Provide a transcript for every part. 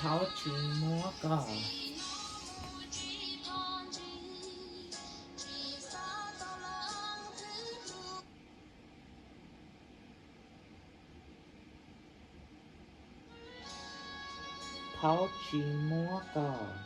Thaub tsis muab koj. Thaub tsis muab koj.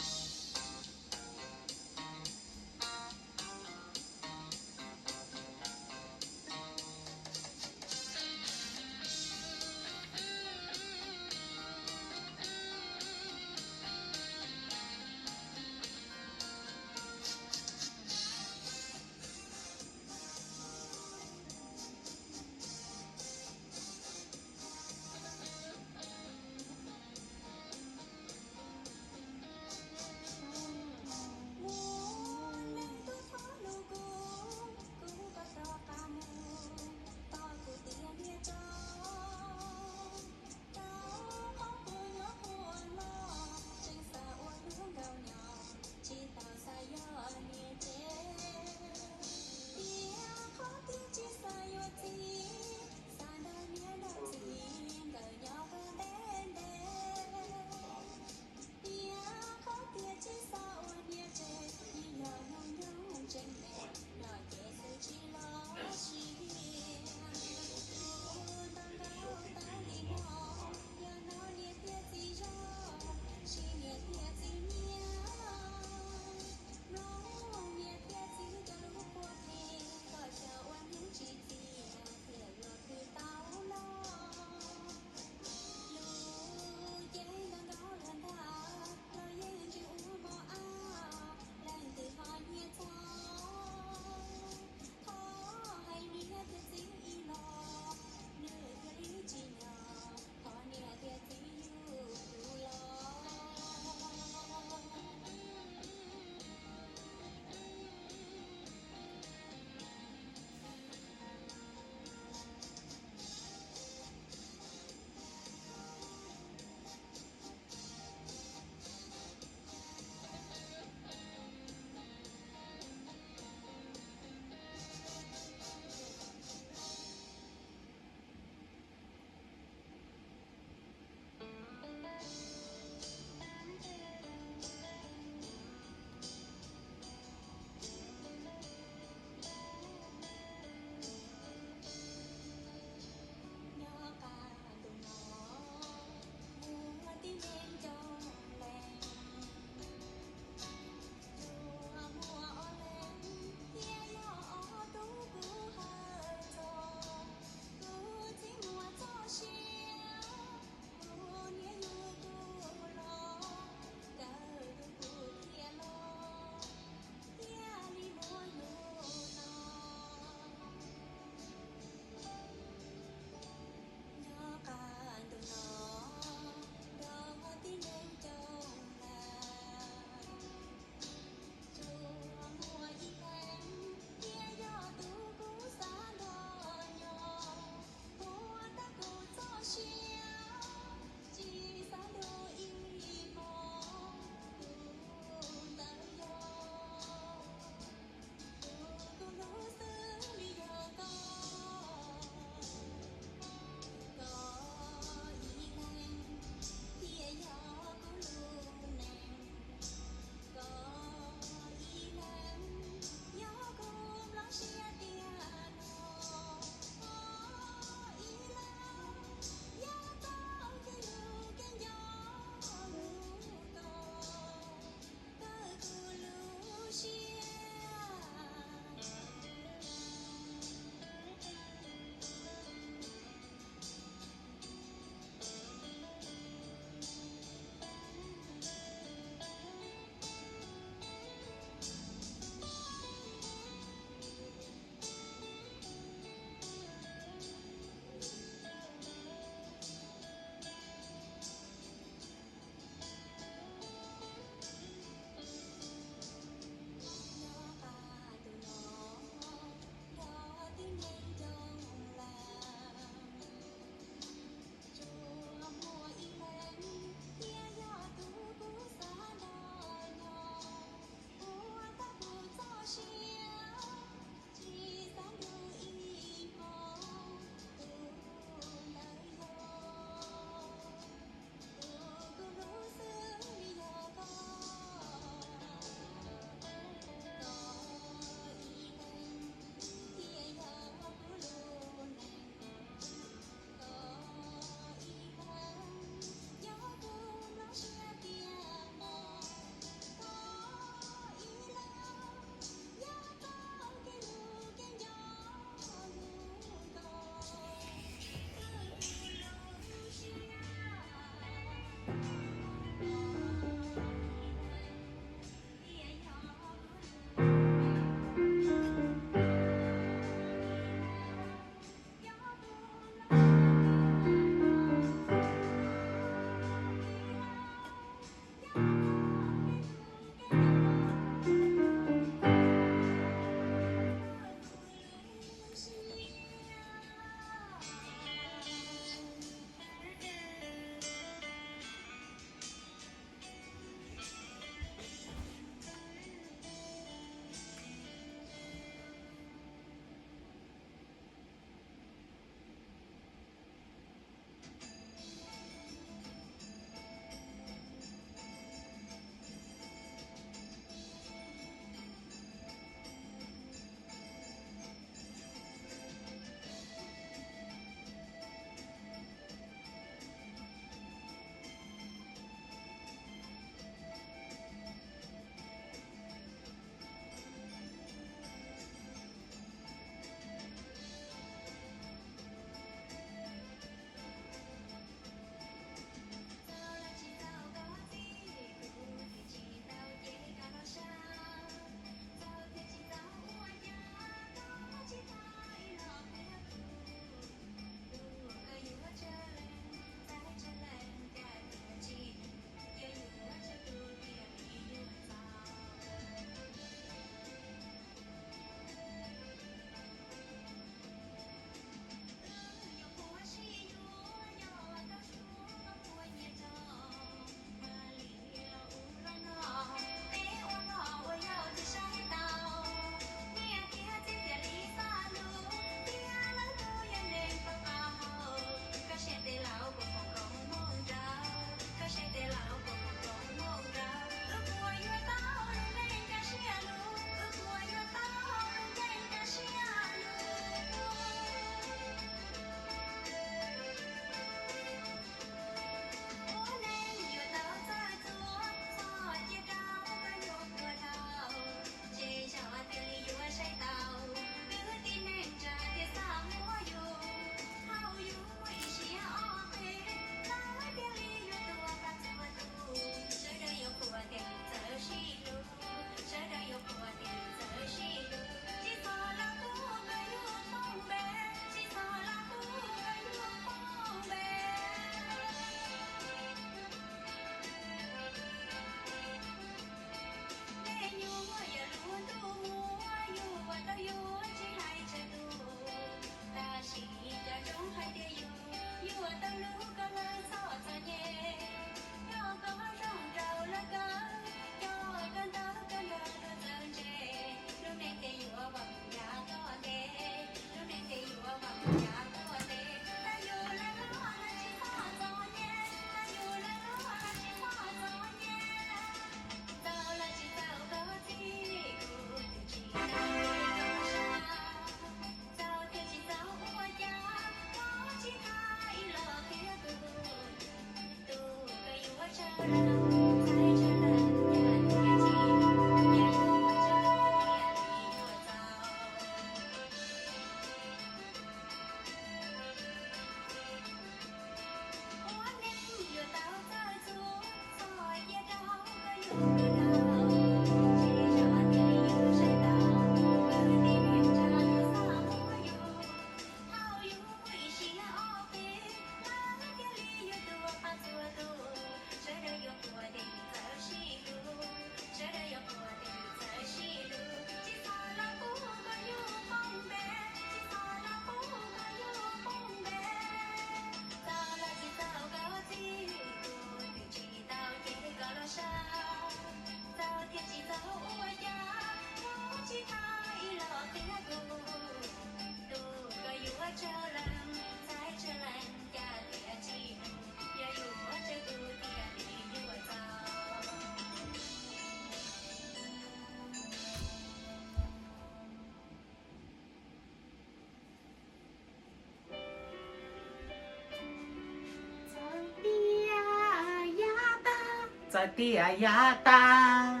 Tiaj yav tag,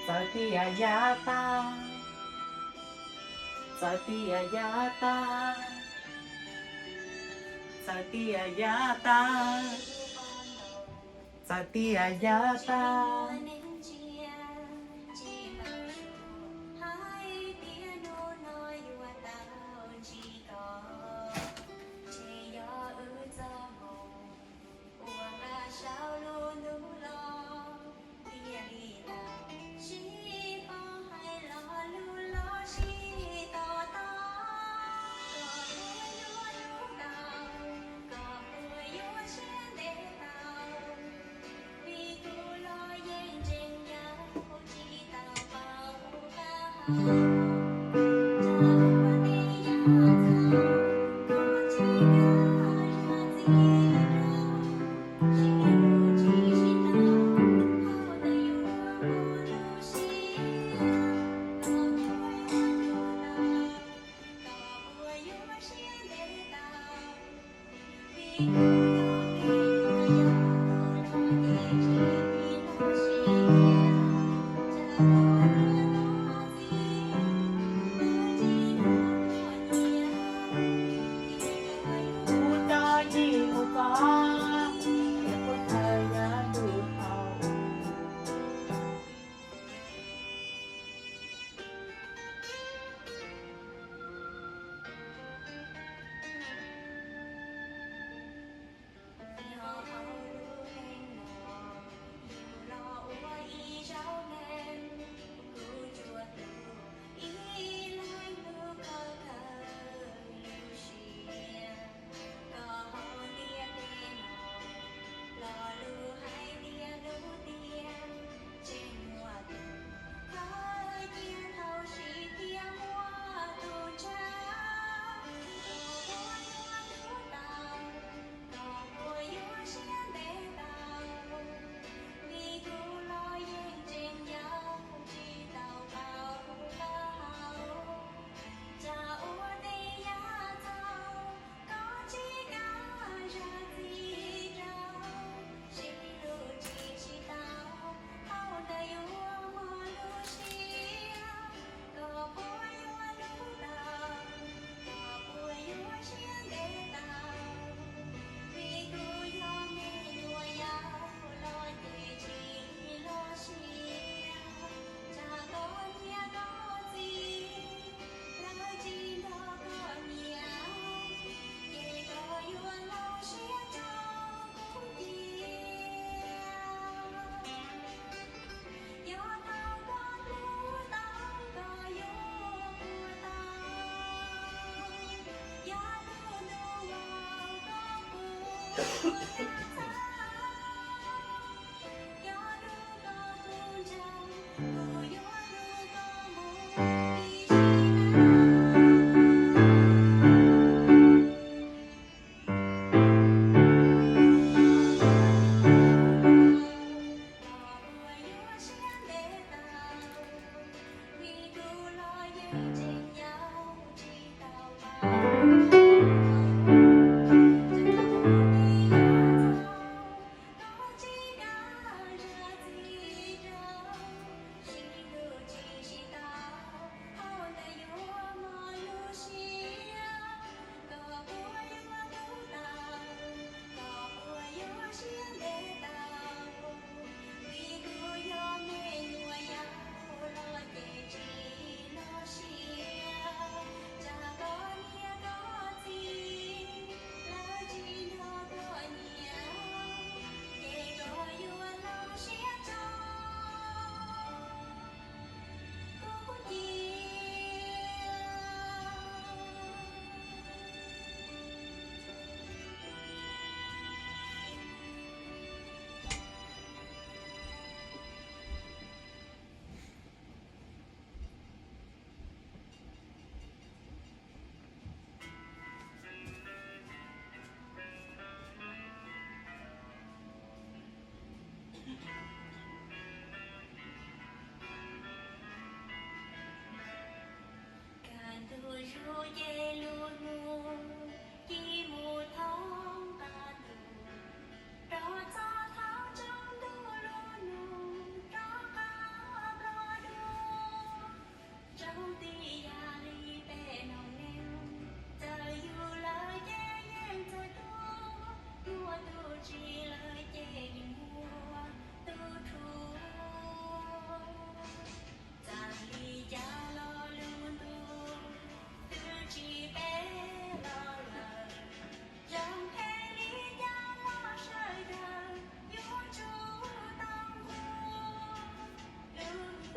txawm tiaj yav tag, txawm tiaj yav tag, txawm tiaj yav tag, txawm tiaj yav tag.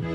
Koj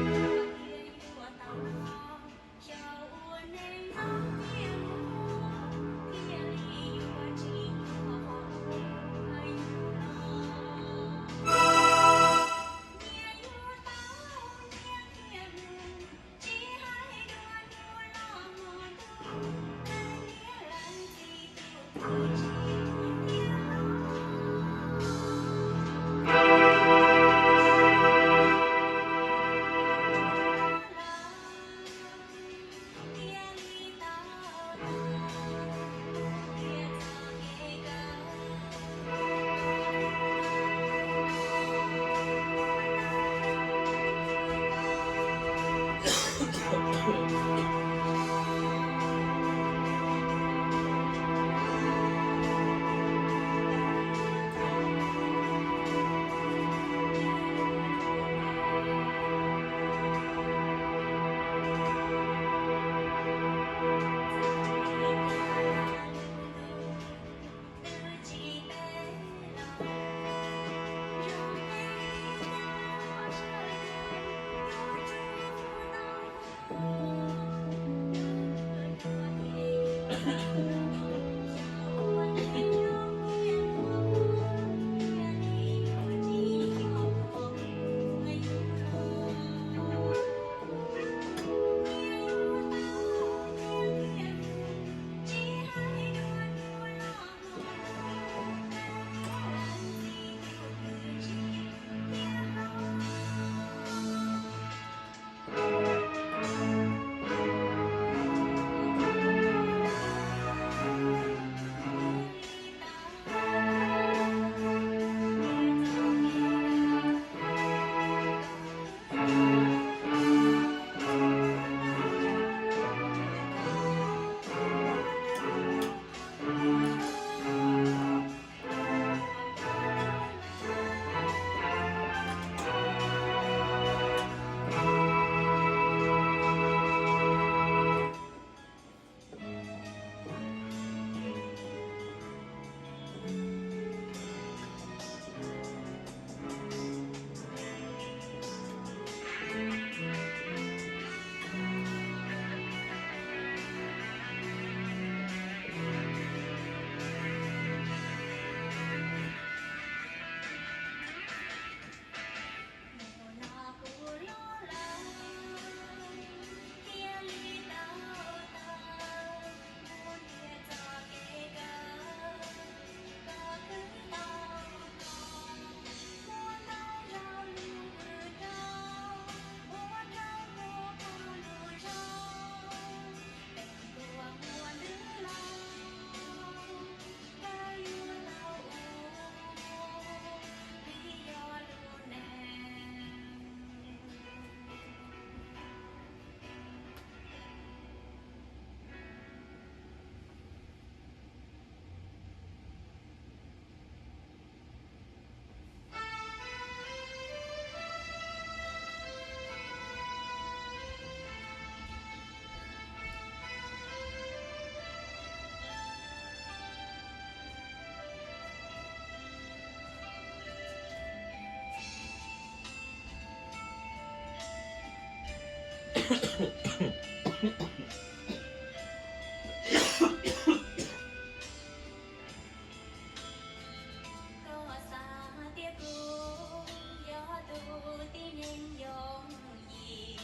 xav tias kuv yog tus tib neeg yooj yim,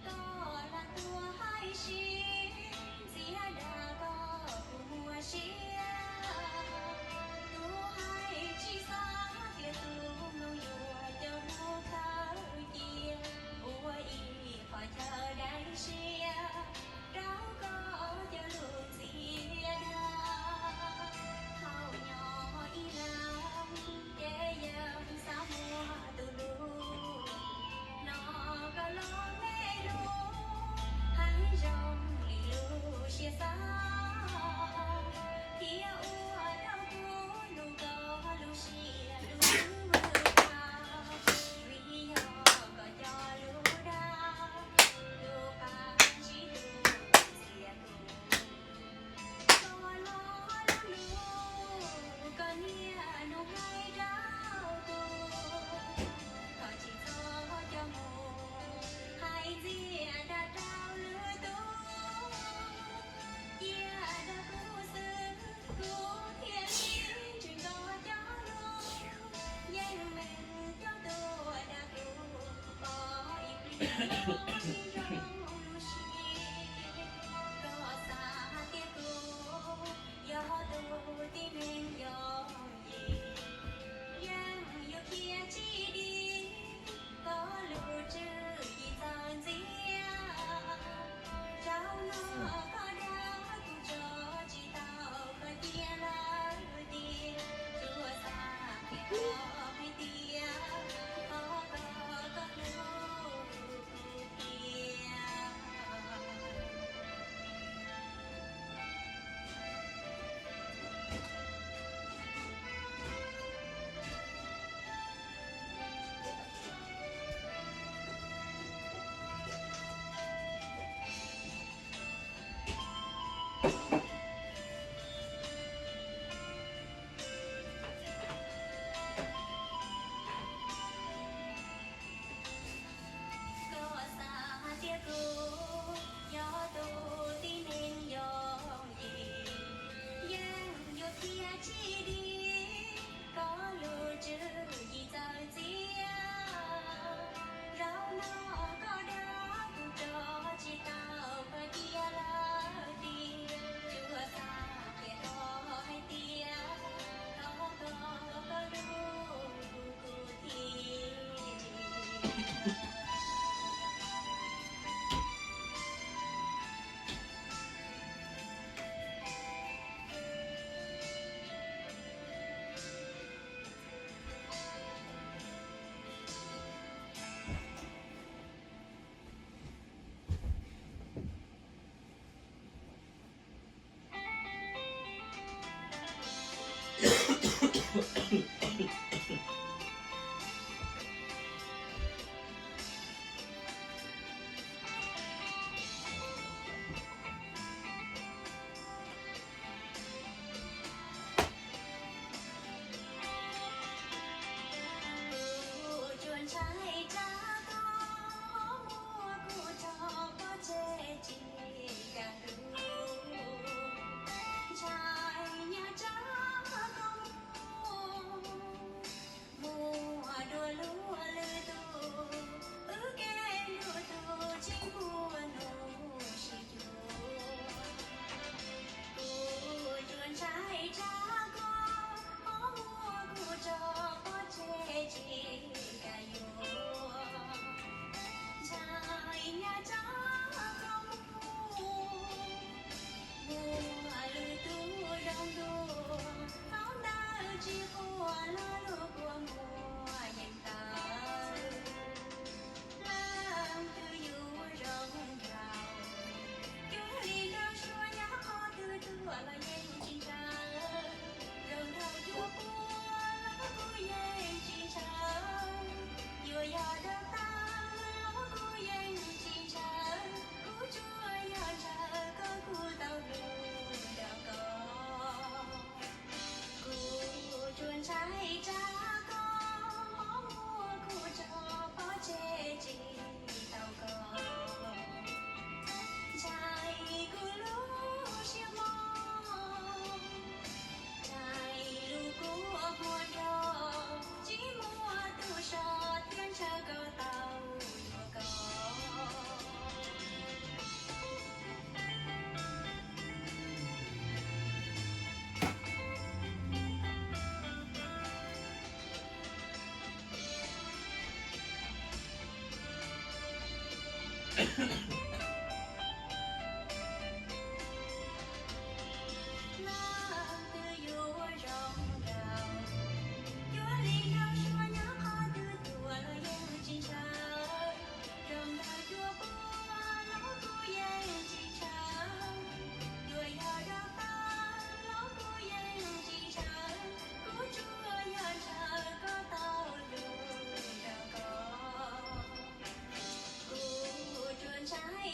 koj lam tuaj hais sib ntxias dag koj kuv muaj siab. Tus hais tsis xav tias tus mloog yuav coj mus khaws cia ua ib qhov chaw dai siab. Lub siab zoo lub siab, koj xav tias kuv yog tus tib neeg yooj yim, yeej yuav khiav tsis dim koj lub tswv yim txawv ntxiag. Zaum no koj dag kuv tso tsis tau koj cia lawm tiag, tsuas xav qhia koj hais tias thov koj koj hlub kuv thiab. Koj xav hais tias kuv yog tus tib neeg yooj yim, yeej yuav khiav tsis dim koj lub tswv yim txawv ntxiag. Zaum no koj dag kuv tso tsis tau koj cia lawm tiag, tsuas xav qhia koj hais tias thov koj koj hlub kuv thiab. Kuv tsuas ntshai tsam koj muab kuv tso pov tseg tsis kam hlub, ntshai nyaj tsam koj mus muaj dua luag lwm tus, wb kev nrug tus tsis muaj nus sib cuag. Kuv tsuas ntshai tsam koj ho muab kuv tso pov tseg tsis kam yuav, ntshai nyaj tsam koj mus muaj lwm tus zoo dua, thaum ntawd tsis quaj los lub kua muag yeej tawv. Leej twg yuav zoo nraug, cuag li nraug suab nyob qhov twg tuaj los yeej tsis ntshaw. Zoo nraug cuag pua los kuj yeej tsis ntshaw, yuav yog dab tawv los kuj yeej tsis ntshaw. Kuv tsuas yog ntshaw koj kuj tau hlub nrog koj. Kuv tsuas ntshai tsam koj ho muab kuv tso pov tseg tsis tau koj, ntshai kuv lub siab mob, ntshai lub kua muag nrog tsis muaj tus so thiab ntshaw koj tau yuav koj. Leej twg yuav zoo nraug, cuag li nraug suab nyob qhov twg tuaj los yeej tsis ntshaw. Zoo nraug cuag pua los kuj yeej tsis ntshaw, yuav yog dab tawv los kuj yeej tsis ntshaw. Kuv tsuas yog ntshaw koj tau hlub nrog koj. Kuv tsuas ntshai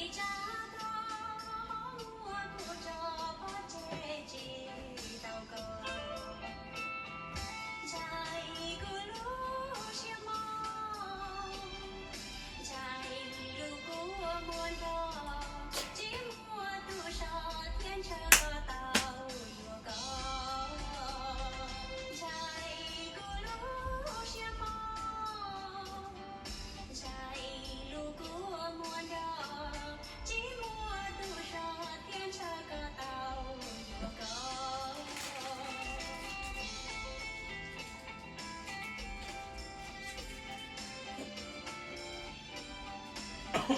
Nco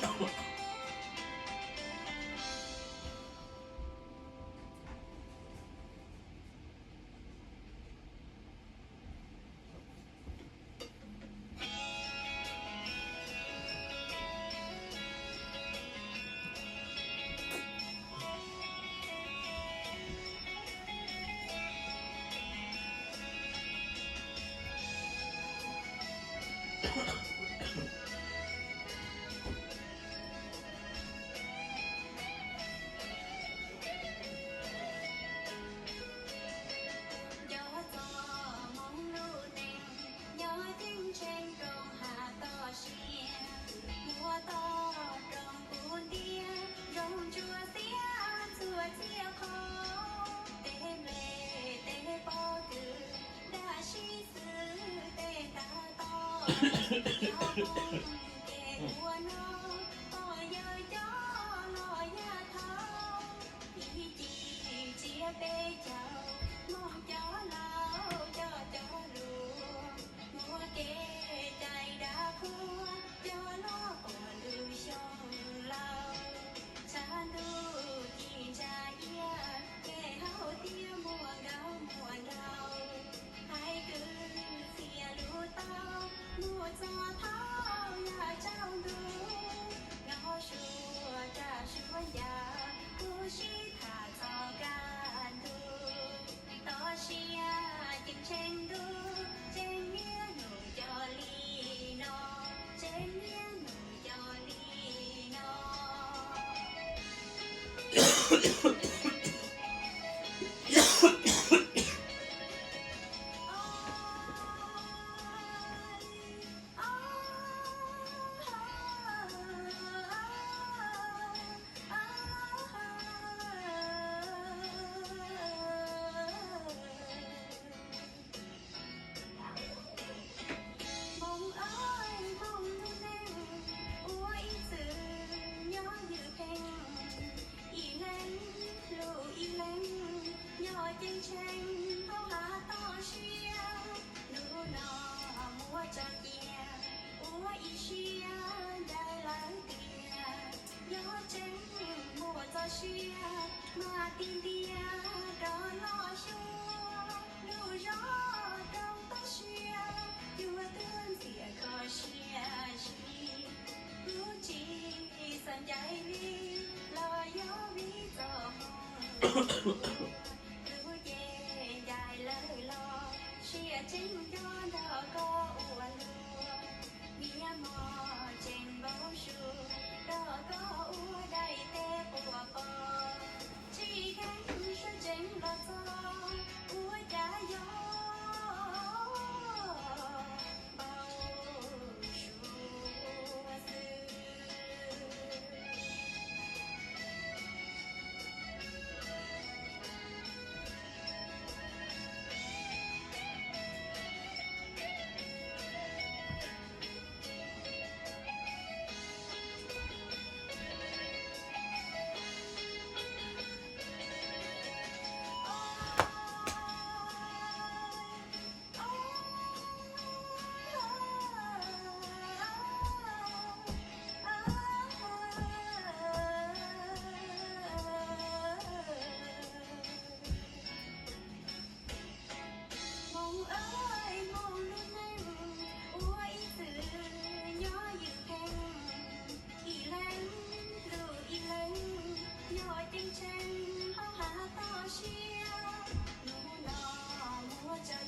txog Hmoob lub neej, nyob ceeb tsheej rooj hav toj siab, muaj toj roob puv ntiag, zoo ntsuab xiab ntxhua txiaj qhov, tej nplej tej pob kws, dab sib xws tej ntav toj, nyob Hmoob ces ua no, pog yawg cov los yaj thaud, ib cim tsiab peb caug, Hmoob cov laus coj cov hluas, muaj kev cai dav qhuav, cog loj quas ntuj xyoo laus, tshav ntuj ci ntsa iab, kev hauv tiaj muaj nkauj muaj nraug, hais kwv txhiaj lus tau, mus txog thaum yaj tsaus ntuj, nyob suav raj suav ncas, kuv sib tham txog kaj ntug, toj siab ceeb tsheej ntuj, tsev niaj hnub coj li no, tsev niaj hnub coj li no. Hmoob aw, Hmoob lub neej, ua ib txwm nyob ywj pheej, ib leeg hlub ib leeg, nyob ceeb tsheej hauv hav toj siab, hnub no muab tso cia, ua ib siab ncaim lawv tiag, yog tseeb muaj txoj sia, mas tig ntiag rov los xyuas, lub zos roob toj siab, cuaj tuag ntxias kho siab zim, kuv tsis xav ncaim li, los yog vim txoj hmoo, kuv ces ncaim lawv los, siab tseeb nco nrog koj ua luag, niaj hmo tseem npau suav, nrog koj ua daim teb quas pos, tsis kheev suab tseeb los txog, ua cas yog npau suav xwb. Hmoob aw, Hmoob lub neej, ua ib txwm nyob ywj pheej, ib leeg hlub ib leeg, nyob ceeb tsheej hauv hav toj siab, hnub no muab tso